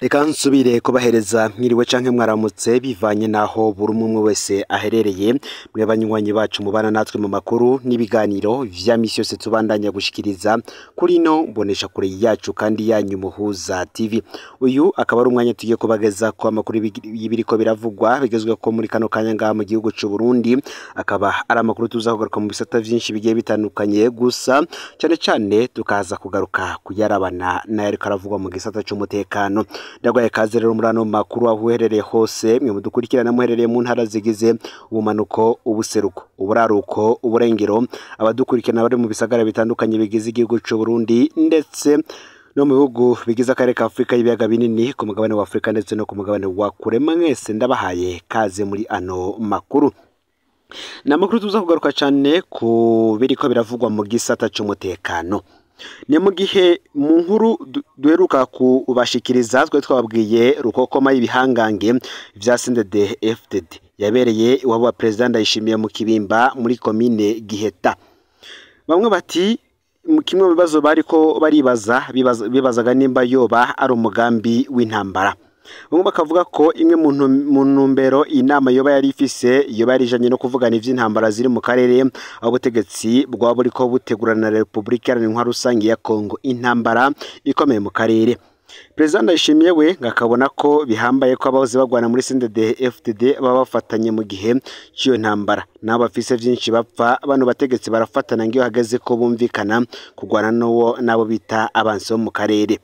Reka nsubire kubahereza mwiriwe canke mwaramutse bivanye naho buri umwe wese aherereye. Mwe banywanyi bacu mubana natwe mu makuru n'ibiganiro vya misi yose tubandanya gushikiriza kuri ino mbonesha kure yacu kandi yanyu Muhuza TV. Uyu akaba ari umwanya tugiye kubageza ko amakuru y'ibiriko biravugwa bigezweho ko muri kano kanya ngaha mu gihugu c'u Burundi. Akaba ari amakuru tuza kugaruka mu bisata vyinshi bigiye bitandukanye, gusa cane cane tukaza kugaruka kuyarabana n'ayariko aravugwa mu gisata c'umutekano. Ndagwaye kaze rero muri ano makuru aho uherereye hose, mwe mudukurikirana muherereye mu ntara zigize ubumanuko, ubuseruko, uburaruko, uburengero, abadukurikirana bari mu bisagara bitandukanye bigize igihugu c'u Burundi ndetse no mu bihugu bigize akarere ka Afrika y'ibiyaga binini, ku mugabane wa Afrika ndetse no ku mugabane wa kure. Mwese ndabahaye kaze muri ano makuru. Ni amakuru tuza kugaruka cane ku biriko biravugwa mu gisata c'umutekano. Ni mu gihe mu nkuru duheruka kubashikiriza twari twababwiye rukokoma y'ibihangange vya CNDD FDD yabereye iwabo wa Perezida Ndayishimiye mu Kibimba muri komine Giheta. Bamwe bati kimwe mu bibazo bariko baribaza bibazaga nimba yoba ari umugambi w'intambara. Bamwe bakavuga ko imwe mu ntumbero inama yoba yari ifise yoba yarijanye no kuvugana ivy'intambara ziri mu karere, aho ubutegetsi bwaba buriko butegurana na Repubulika Iharanira Intwaro Rusangi ya Kongo intambara ikomeye mu karere. Perezida Ndayishimiye we ngakabona ko bihambaye ko abahoze bagwana muri CNDD FDD baba bafatanye mu gihe c'iyo ntambara, nabo bafise vyinshi bapfa. Bano bategetsi barafatana ngiyo hageze ko bumvikana kugwana n'uwo nabo bita abansi bo mu karere.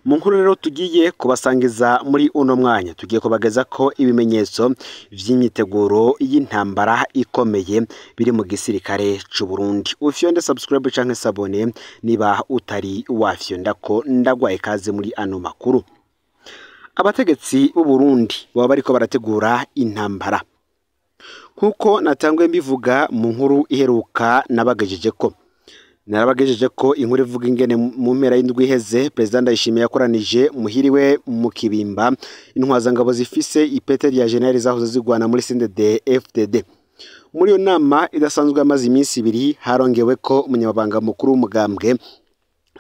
Mu nkuru rero tugiye kubasangiza muri uno mwanya, tugiye kubageza ko ibimenyetso vy'imyiteguro y'intambara ikomeye biri mu gisirikare c'u Burundi. Ufyonde subscribe canke s'abonner niba utari wafyonda ko ndagwaye kaze muri ano makuru. Abategetsi b'u Burundi baba bariko barategura intambara. Nkuko natangwe mbivuga mu nkuru iheruka narabagejeje ko inkuru ivuga ingene mu mpera y'indwi iheze Perezida Ndayishimiye yakoranije muhiriwe mu Kibimba intwazangabo zifise ipete rya general zahoze zigwana muri CNDD FDD. Muri iyo nama idasanzwe yamaze iminsi ibiri harongewe ko umunyamabanga mukuru w'umugambwe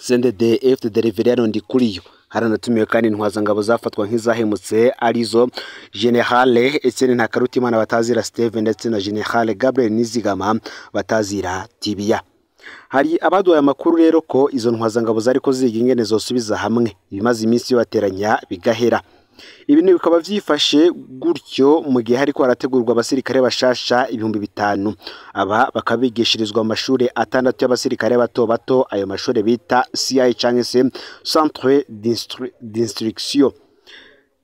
CNDD FDD Reverien Ndikuriyo. Haranatumiwe kandi intwazangabo zafatwa nk'izahemutse arizo General Etienne Ntakarutimana batazira Steve ndetse na General Gabriel Nizigama batazira Tibia. Hari abaduhaye amakuru rero ko izo ntwazangabo zariko ziga ingene zosubiza hamwe ibimaze iminsi bateranya bigahera. Ibintu bikaba vyifashe gutyo mu gihe hariko harategurwa abasirikare bashasha 5000. Aba bakabigishirizwa mu mashure 6 y'abasirikare bato bato, ayo mashure bita CI canke se Centre d'Instruction.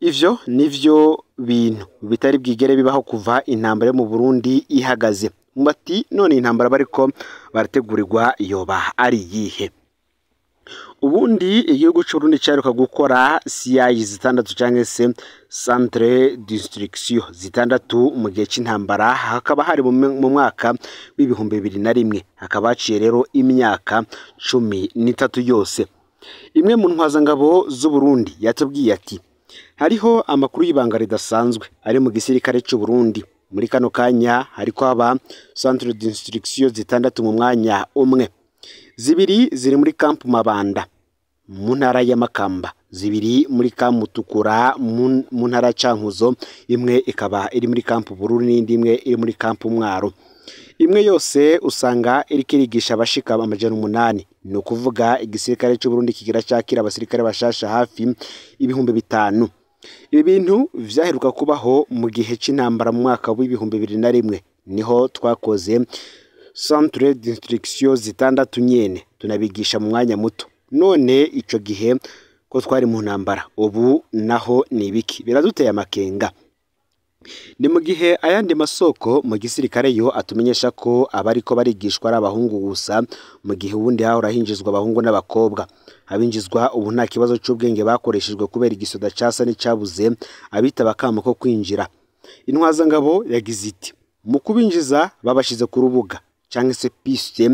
Ivyo nivyo bintu bitari bwigere bibaho kuva intambara yo mu Burundi ihagaze. Bati none intambara bariko barategurirwa yoba ari yihe? Ubundi igihugu c'u Burundi caheruka gukora CI zitandatu canke se Centre d'Instruction zitandatu mu gihe c'intambara, hakaba hari mu mwaka w'2001, hakaba haciye rero imyaka 13 yose. Imwe mu ntwazangabo z'u Burundi yatubwiye ati hariho amakuru y'ibanga ridasanzwe ari mu gisirikare c'u Burundi. Muri kano kanya hariko haba Centre d'Instruction zitandatu mu mwanya umwe. Zibiri ziri muri Camp Mabanda mu ntara ya Makamba, zibiri muri Camp Mutukura mu ntara ya Cankuzo, imwe ikaba iri muri Camp Bururi n'indi imwe iri muri Camp Mwaro. Imwe yose usanga iriko irigisha abashika 800. Ni ukuvuga igisirikare c'u Burundi kigira cakira abasirikare bashasha hafi 5000. Ibi bintu vyaheruka kubaho mu gihe c'intambara mu mwaka w'2001, niho twakoze Centre d'Instruction zitandatu nyene tunabigisha mu mwanya muto. None ico gihe ko twari mu ntambara, ubu naho ni ibiki? Biraduteye amakenga. Ni mu gihe ayandi masoko mu gisirikare yo atumenyesha ko abariko barigishwa ari abahungu gusa, mu gihe ubundi hahora hinjizwa abahungu n'abakobwa. Abinjizwa ubu nta kibazo c'ubwenge bakoreshejwe kubera igisoda casa n'icabuze abitaba akamo ko kwinjira. Intwazangabo yagize iti mu kubinjiza babashize ku rubuga canke se piste,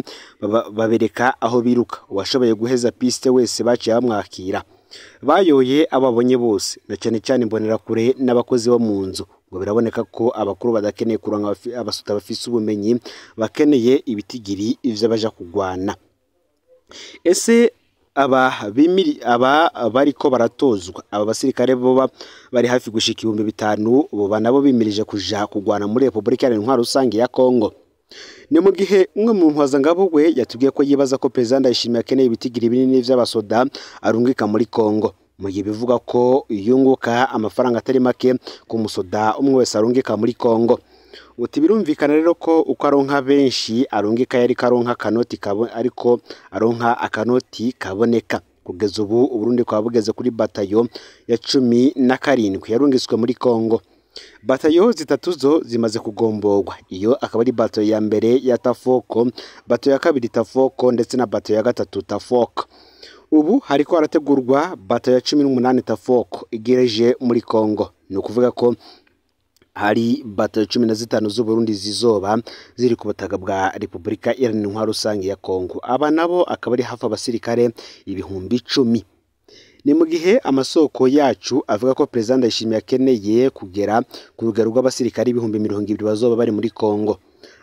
babereka aho biruka. Uwashoboye guheza piste wese baciye bamwakira. Bayoye ababonye bose, na cane cane imbonerakure n'abakozi bo mu nzu. Ngo biraboneka ko abakuru badakeneye kuronka abasuta bafise ubumenyi, bakeneye ibitigiri ivyo baja kugwana. Ese Aba bimiri aba bariko baratozwa, aba basirikare boba bari hafi gushika 5000, boba nabo bimirije kuja kugwana muri Republika Iharanira Intwaro Rusange ya Kongo. Ni mu gihe umwe mu ntwazangabo we yatubwiye ko yibaza ko Perezida Ndayishimiye akeneye ibitigiri binini vy'abasoda arungika muri Kongo, mu gihe bivuga ko yunguka amafaranga atari make ku musoda umwe wese arungika muri Kongo. Uti birumvikana rero ko uko aronka benshi arungika yariko aronka akanoti ariko aronka akanoti kaboneka. Kugeza ubu Uburundi bukaba bugeze kuri batayo ya 17 yarungitswe muri Kongo. Batayo zitatu zo zimaze kugomborwa, iyo akaba ari batayo ya mbere ya Tafoko, batayo ya kabiri Tafoko ndetse na batayo ya gatatu Tafoko. Ubu hariko harategurwa batayo ya 18 Tafoko igereje muri Kongo. Ni ukuvuga ko hari batayo 15 z'Uburundi zizoba ziri ku butaka bwa Republika Iharanira Intwaro Rusange ya Kongo. Aba nabo akaba ari hafi abasirikare 10,000. Ni mu gihe amasoko yacu avuga ko Perezida Ndayishimiye akeneye kugera ku rugero rw'abasirikare 20,000 bazoba bari muri Kongo.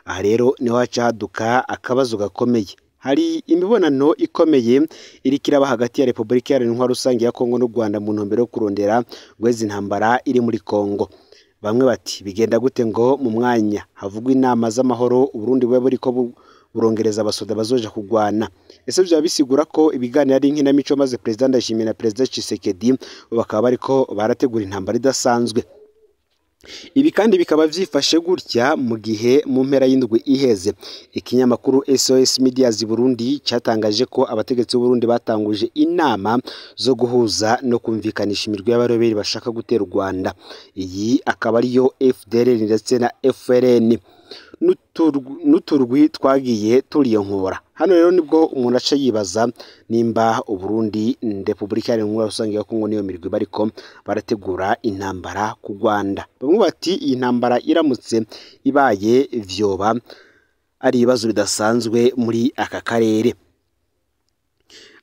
Aha rero niho haca haduka akabazo gakomeye. Hari imibonano ikomeye iriko iraba hagati ya Republika Iharanira Intwaro Rusange ya Kongo n'u Rwanda mu ntumbero yo kurondera guheza intambara iri muri Kongo. Bamwe bati bigenda gute ngo mu mwanya havugwa inama z'amahoro Uburundi bube buriko burongereza abasoda bazoja kugwana? Ese vyoba bisigura ko ibiganiro ari inkinamico, maze Perezida Ndayishimiye na Perezida Tshisekedi bakaba bariko barategura intambara idasanzwe? Ibi kandi bikaba vyifashe gutya mu gihe mu mpera y'indwi iheze ikinyamakuru SOS Medias Burundi cyatangaje ko abategetsi b'Uburundi batanguje inama zo guhuza no kumvikanisha imirwi y'abaroberi bashaka gutera u Rwanda. Iyi akaba ariyo FDLR ndetse na FRN n'uturwi twagiye turiyonkora. Hano rero nibwo umuntu aca yibaza nimba Uburundi, Republika Iharanira Intwaro Rusange ya Kongo niyo mirwi bariko barategura intambara ku Rwanda. Bamwe bati iyi ntambara iramutse ibaye vyoba ari ibibazo bidasanzwe muri aka karere.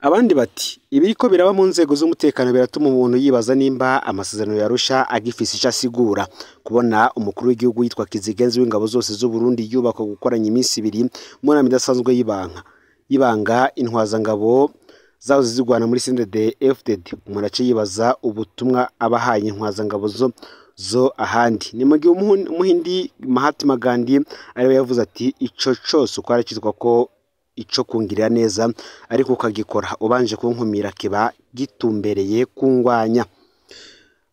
Abandi bati ibiriko biraba mu nzego z'umutekano biratuma umuntu yibaza nimba amasezerano ya Arusha agifise ico asigura. Kubona umukuru w'igihugu yitwa Kizigenza w'ingabo zose z'u Burundi yubakwa gukoranya iminsi ibiri mu nama idasanzwe y'ibanga intwazangabo zahoze zirwana muri CNDD FDD, umuntu aca yibaza ubutumwa abahaye intwazangabo zo ahandi. Ni mu gihe umuhindi Mahatma Gandhi ariwe yavuze ati ico cose uko aracitwa ko ico kungirira neza ariko ukagikora ubanje kunkumira kiba gitumbereye kungwanya.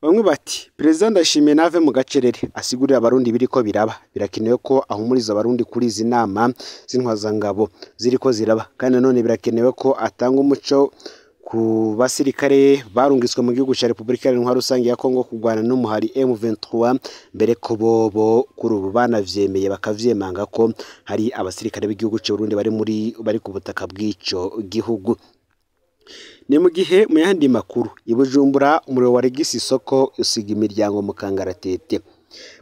Bamwe bati Perezida Ndayishimiye nave mu gacerere asigurira abarundi biriko biraba, birakenewe ko ahumuriza abarundi kuri izi nama z'intwazangabo ziriko ziraba, kandi nanone birakenewe ko atanga umuco ku basirikare barungitswe mu gihugu ca Republika Iharanira Intwaro Rusange ya Kongo kugwana n'umuhari M23, mbere ko bobo kuri ubu banavyemeye bakavyemanga ko hari abasirikare b'igihugu c'u Burundi bari ku butaka bw'ico gihugu. Ni mu gihe mu yandi makuru i Bujumbura umuriro wa Regis isoko usiga imiryango mu kangaratete.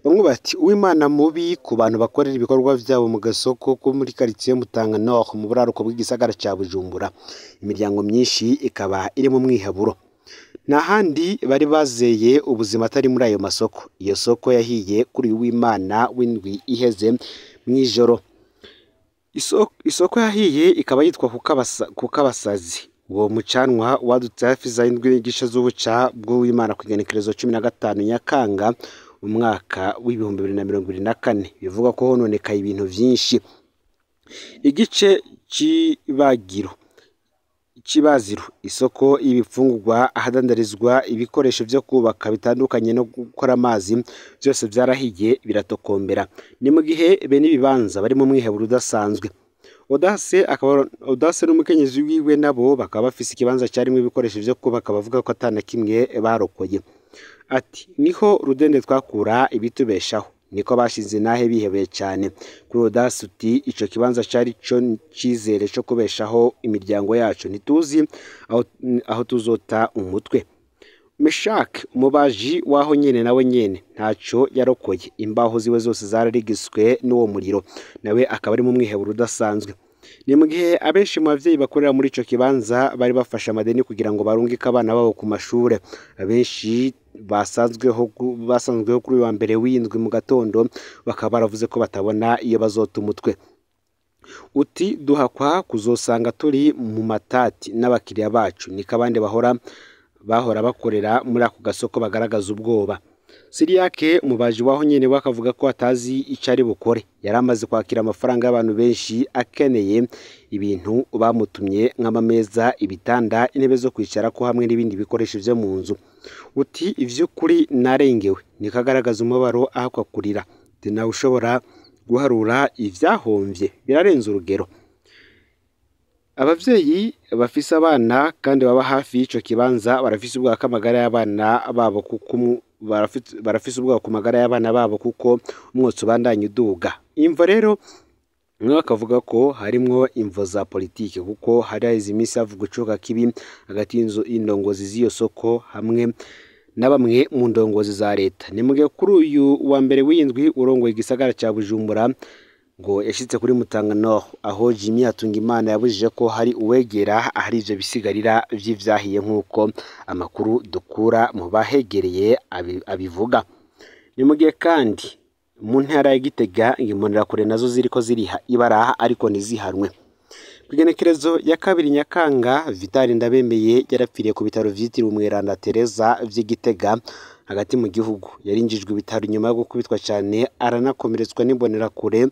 Bamwe bati Uwimana mubi ku bantu bakorera ibikorwa vyabo mu gasoko ko muri quartier Mutanga Nord mu buraruko bw'igisagara ca Bujumbura. Imiryango myinshi ikaba iri mu mwihaburo. Nta handi bari bazeye ubuzima atari muri ayo masoko. Iyo soko yahiye kuri Uwimana w'indwi iheze mw'ijoro. Isoko yahiye ikaba yitwa Kukabasazi. Uwo mucanwa wadutse hafi za indwi n'igice z'ubuca bw'Uwimana ku igenekerezo 15 Nyakanga umwaka w'2024, bivuga ko hononekaye ibintu vyinshi. Igice c'ibaziro, isoko y'ibifungurwa, ahadandarizwa ibikoresho vyo kubaka bitandukanye no gukora amazi, vyose vyarahiye biratokombera. Ni mu gihe bene ibibanza bari mu mwiheburo udasanzwe. Odase n'umukenyezi wiwe nabo bakaba bafise ikibanza carimwo ibikoresho vyo kubaka, bavuga ko atana kimwe barokoye. Ati niho rudende twakura ibitubeshaho, niko bashize nahe bihebeye cyane. Kuri Odase uti ico kibanza cari co cizere co kubeshaho imiryango yacu, ntituzi aho tuzota umutwe. Meshak umubaji waho nyene nawe nyene ntaco yarokoye, imbaho ziwe zose zararigiswe n'uwo muriro, nawe akaba ari mu mwiheburo udasanzwe. Ni mu gihe abenshi mu bavyeyi bakorera muri ico kibanza bari bafashe amadeni kugira ngo barungike abana babo ku mashure. Abenshi basanzweho kuri wa mbere w'indwi mu gatondo bakaba baravuze ko batabona iyo bazota umutwe. Uti duhakwa kuzosanga turi mu matati n'abakiriya bacu, niko abandi bahora bakorera muri ako gasoko bagaragaza ubwoba. Siriyake umubaji waho nyene we akavuga ko atazi ico ari bukore. Yari amaze kwakira amafaranga y'abantu benshi akeneye ibintu bamutumye nk'amameza, ibitanda, intebe zo kwicarako hamwe n'ibindi bikoresho vyo mu nzu. Uti ivy'ukuri narengewe, niko agaragaza umubabaro ahakwa kurira. Uti nawe ushobora guharura ivyahomvye birarenze urugero. Abavyeyi bafise abana kandi baba hafi y'ico kibanza barafise ubwoba ko amagara y'abana babo kuko barafise ubwoba ku magara y'abana babo kuko umwotsi ubandanya uduga. Imvo rero umwe akavuga ko harimwo imvo za politike kuko hari haheze iminsi havugwa icuka kibi hagati y'indongozi z'iyo soko hamwe na bamwe mu ndongozi za leta. Ni mugihe kuri uyu wa mbere w'indwi urongoye igisagara ca Bujumbura ngo yashitse kuri Mutanga Nord aho Jimmy Hatungimana yabujije ko hari uwegera ahari ivyo bisigarira vy'ivyahiye nk'uko amakuru dukura mu bahegereye abivuga. Ni mugihe kandi mu ntara ya Gitega imbonerakure nazo ziriko ziriha ibara ariko ntizihanwe. Kw'igenekerezo ya 2 Nyakanga Vitali Ndabemeye yarapfiriye ku bitaro vyitiriwe Umweranda Teresa vy'i Gitega hagati mu gihugu. Yarinjijwe ibitaro nyuma yo gukubitwa cane aranakomeretswa n'imbonerakure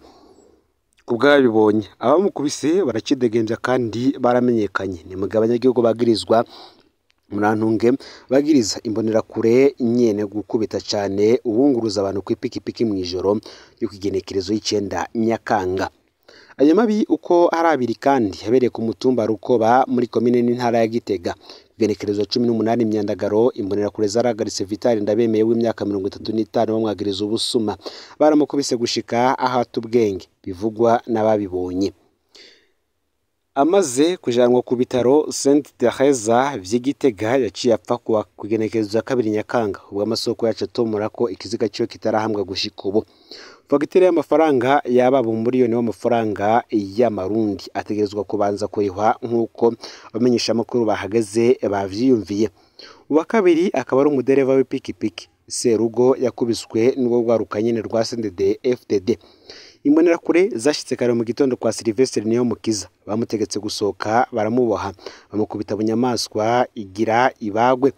kubw'ababibonye. Abamukubise baracidegembya kandi baramenyekanye. Ni mugihe abanyagihugu bagirizwa Murantunge bagiriza imbonerakure nyene gukubita cane uwunguruza abantu kw'ipikipiki mw'ijoro yo kw'igenekerezo y'icenda Nyakanga. Ayo mabi uko ari abiri kandi yabereye ku mutumba Rukoba muri komine n'intara ya Gitega. Igenekerezo 18 Myandagaro imbonerakure zarahagaritse Vitali Ndabemeye w'imyaka 35 bamwagiriza ubusuma. Baramukubise gushika ahata ubwenge bivugwa n'ababibonye. Amaze kujanwa ku bitaro Saint Teresa vy'i Gitega yaciye apfa kuwa kw'igenekerezo ya 2 Nyakanga. Ubwo amasoko yacu atomora ko ikiziga ciwe kitarahambwa gushika ubu. Fagitire y'amafaranga yaba umuriyoni w'amafaranga y'amarundi ategerezwa kubanza kurihwa nk'uko abamenyeshamakuru bahageze bavyiyumviye. Uwa kabiri akaba ari umudereva w'ipikipiki Serugo yakubiswe n'ubwo rwaruka nyene rwa CNDD FDD. Imbonerakure zashitse kare mu gitondo kwa Sylvestre Niyomukiza bamutegetse gusohoka baramuboha bamukubita bunyamaswa igira ibagwe.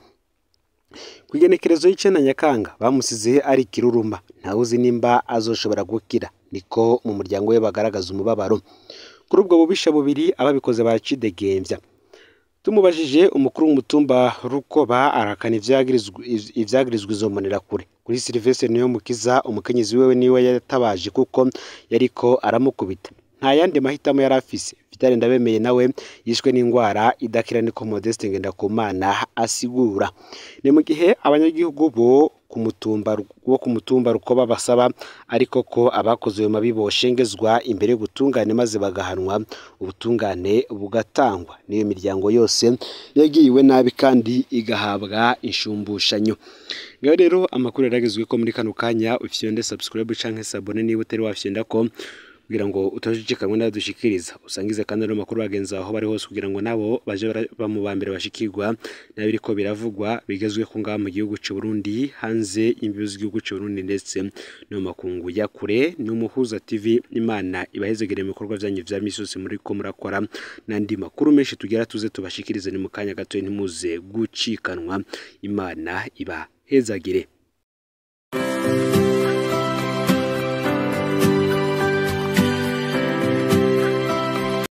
Kw'igenekerezo y'icenda Nyakanga bamusize ari kiruruma ntawuzi nimba azoshobora gukira, niko mu muryango we bagaragaza umubabaro. Kuri ubwo bubisha bubiri ababikoze baracidegembya. Tumubajije umukuru w'umutumba Rukoba arahakana ivyagirizwa izo mbonerakure. Kuri Sylvestre Niyomukiza umukenyezi wewe niwe yatabaje kuko yariko aramukubita. Nta yandi mahitamo yari afise. Vitali Ndabemeye nawe yishwe n'ingwara idakira niko Modeste Ngendakumana asigura. Ni mu gihe abanyagihugu bo ku mutumba Rukoba basaba ariko ko abakoze ayo mabi boshengezwa imbere y'ubutungane maze bagahanwa, ubutungane bugatangwa. N'iyo miryango yose yagiriwe nabi kandi igahabwa inshumbushanyo. Ngaho rero amakuru yaragezwe ko muri kano kanya ufyonde subscribe canke s'abonner niba utari wafyonda ko kugira ngo utajicikanwe n'adushikiriza. Usangize kandi no makuru bagenzi aho bari hose kugira ngo nabo baje bamubambere bashikirwa nabiriko biravugwa bigezwe ko ngaha mu gihugu c'u Burundi, hanze imbibe z'igihugu c'u Burundi ndetse no makungu ya kure. N'Umuhuza TV, Imana ibahezegere mu bikorwa vyanyu vya misi yose muri ko murakora, n'andi makuru menshi tugera tuze tubashikirize ni mu kanya gato, ntimuze gucikanwa. Imana ibahezagire.